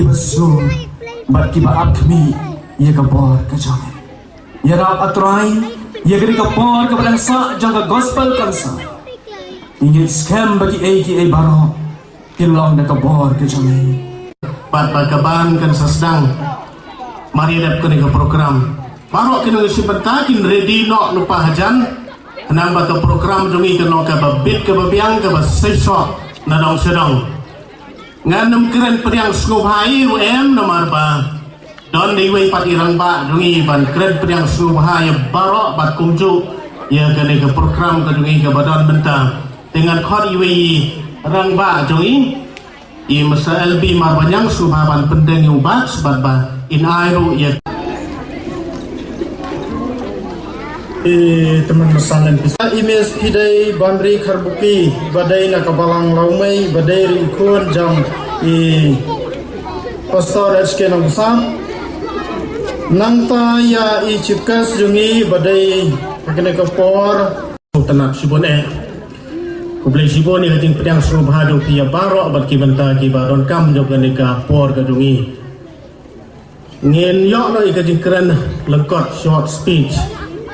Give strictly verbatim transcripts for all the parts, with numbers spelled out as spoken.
Kiba sngewbha bad kiba ap khmih ïa ka bor ka jong me. Ïarap, A Trai, ïa kane ka por kaba dang sah jong ka Gospel Concert. Ngin skhem ba kiei kiei baroh kin long da ka bor ka jong me. Bad ba ka band kan sa sdang mar ïa dep kane ka program. Baroh kine ki shim bynta kin ready noh lypa hajan. Khnang ba ka program jong ngi kan long kaba bit kaba biang kaba seisoh na dong sha dong. Ngan ym kren pdiang sngewbha ïa u em namar ba don dei wei pat i rangbah jong ngi ban kren pdiang sngewbha ïa baroh bad kumjuh ïa kane ka program ka jong ngi kaba don mynta. Te ngan khot iwei i rangbah jong ngi, i Mister L B Marbaniang sngewbha ban pyndeng ïa u badge bad ba in ai ruh ïa I tymmen masan lem pisa. I Miss Pidei Banri Kharbuki ba dei na ka Balang Lawmei ba dei ruh i khun jong i Pastor H K Nongbsap. Nangta ïa i Chief Guest jong i ba dei ha kane ka por. Tynat shibun eh. Khublei shibun ïa ka jingpdiang sngewbha jong phi ïa baroh bad ki bynta kiba donkam jong kane ka por ka jong i. Ngin ïoh noh ïa ka jingkren lyngkot, short speech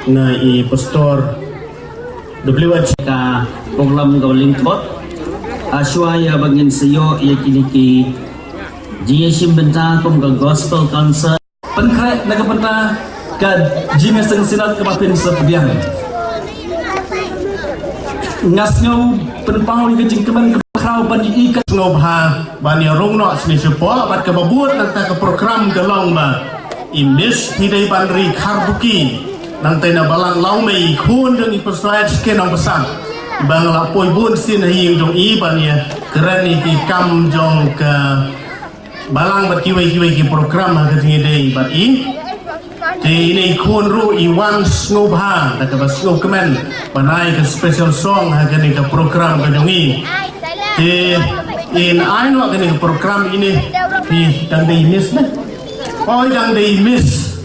na i Pastor W H. Ka program ka lyngkot, ah, shuwa ïa ba ngin sa ïoh ïa kine ki jingïashim bynta kum ka Gospel Concert. Pynkhreh na ka bynta ka Jingïaseng Synod kaba phin sa pdiang. Nga sngew pynpaw ïa ka jingkmen kaba khraw ban ïohi ka sngewbha ban ïa rung noh sni shapoh bad kaba bud nangta ka program ka long ba i Miss Pidei Banri Kharbuki nangta na Balang Lawmei, khun jong i Pastor H K Nongbsap, ba nga la poi bun sien ha ïing jong i ban ïa kren ïa ki kam jong ka Balang bad kiwei kiwei ki program ha ka jingïadei bad i. Te ine i khun ruh i wan sngewbha da kaba sngewkmen ban ai ka special song ha kane ka program ka jong i. Te in ai noh kane ka program ine i dang dei miss ne. Oi dang dei miss.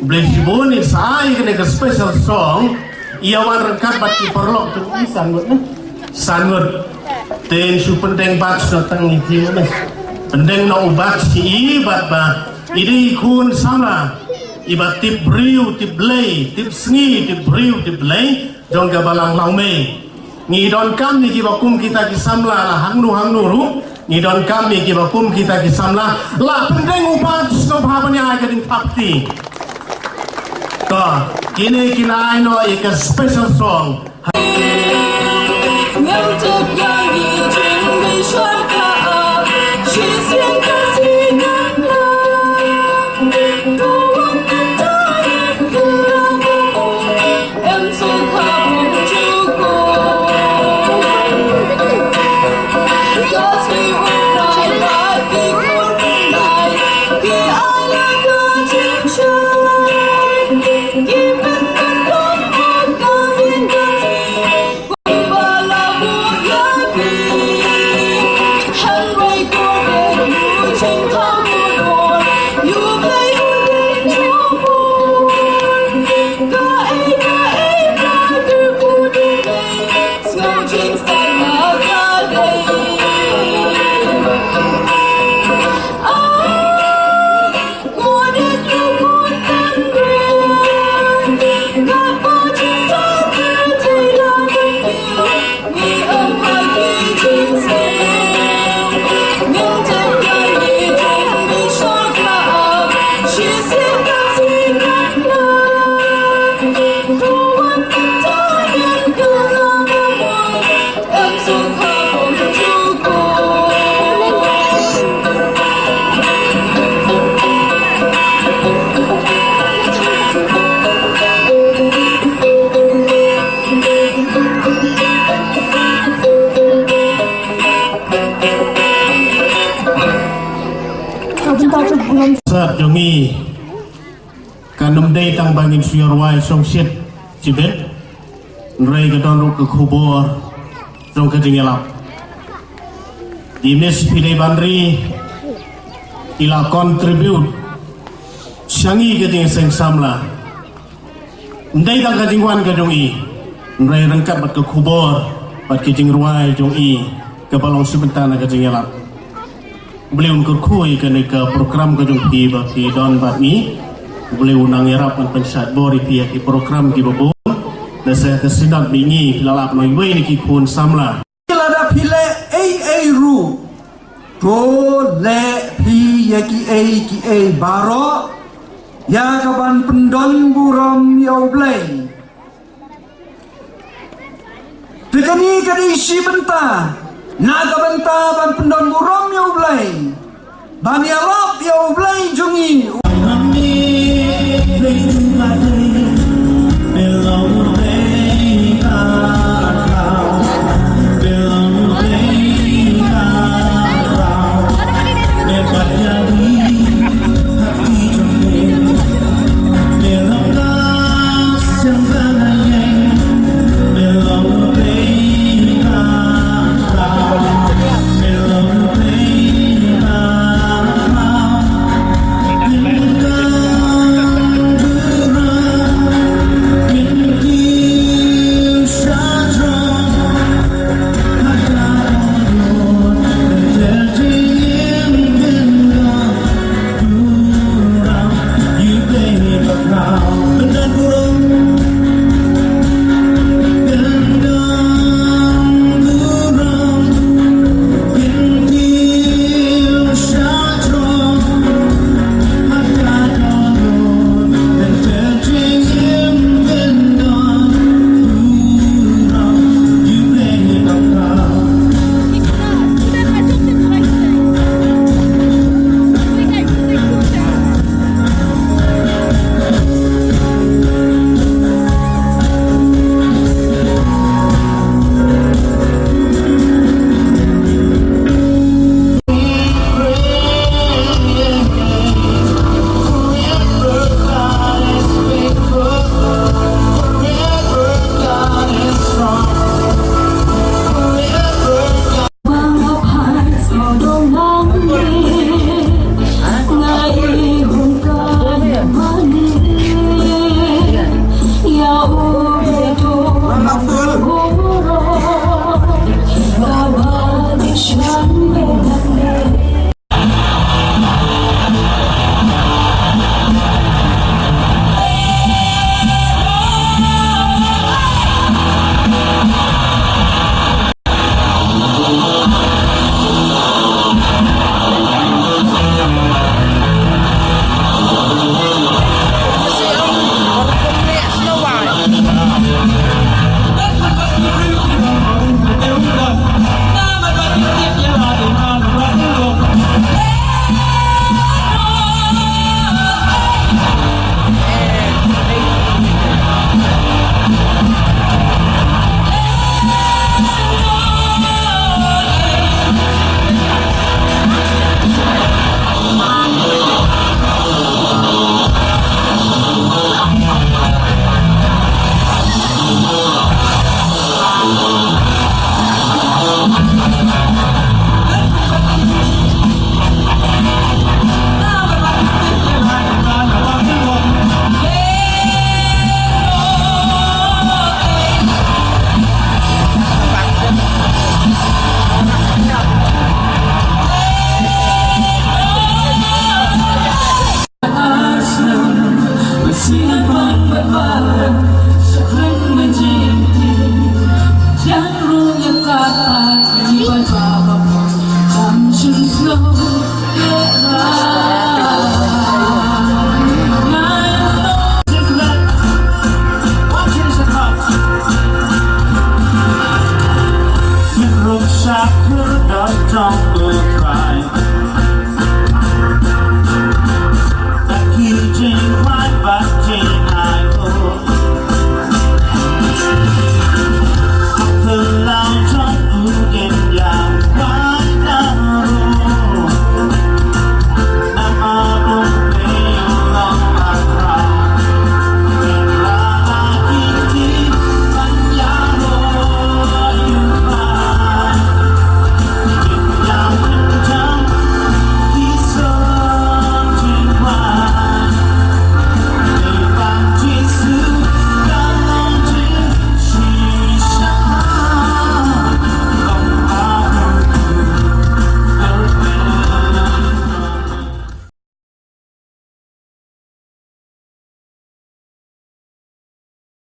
Blei shibun i sa ai kane ka special song. Ïa wan ryngkat bad ki paralok tu i sangut ne. Sangut. Te in shu pyndeng badge na tang i ki ne. Pyndeng na u badge ki i bad ba i dei khun samla. I ba tip briew tip Blei, tip sngi tip briew tip Blei. Jong ka Balang Lawmei. Ngi donkam ïa kiba kum kita ki samla la hangno hangno ruh. Ngi donkam ïa kiba kum kita ki samla la pyndeng u badge sngewbha ban ïa ai ka jingthap kti. To, kine ki la ai noh ïa ka special song. Sat jong ngi. Kan ym dei tang ba ngin shu ïa rwai shongshit shibit. Hynrei ka don ruh ka khubor jong ka jingïalap. I Miss Pidei Banri i la contribute sha ngi ka jingseng samla. Ym dei tang ka jingwan ka jong i. Hynrei ryngkat bad ka khubor bad ka jingrwai jong i kaba long sha bynta na ka jingïalap. Blei un kyrkhu ïa kane ka program ka jong phi ba phi don bad ngi. Blei un nang ïarap ban pynshad bor ïa phi ïa ki program ki babun. Da sa ka Synod ba ngi phi la lah ban ïa ki khun samla. Lada phi leh ei ei ruh, to leh phi ïa ki ei ki ei baroh ïa ka ban pyndon burom ïa U Blei. Te kane ka dei shi bynta na ka bynta ban pyndon burom ïa U Blei. Ban ïa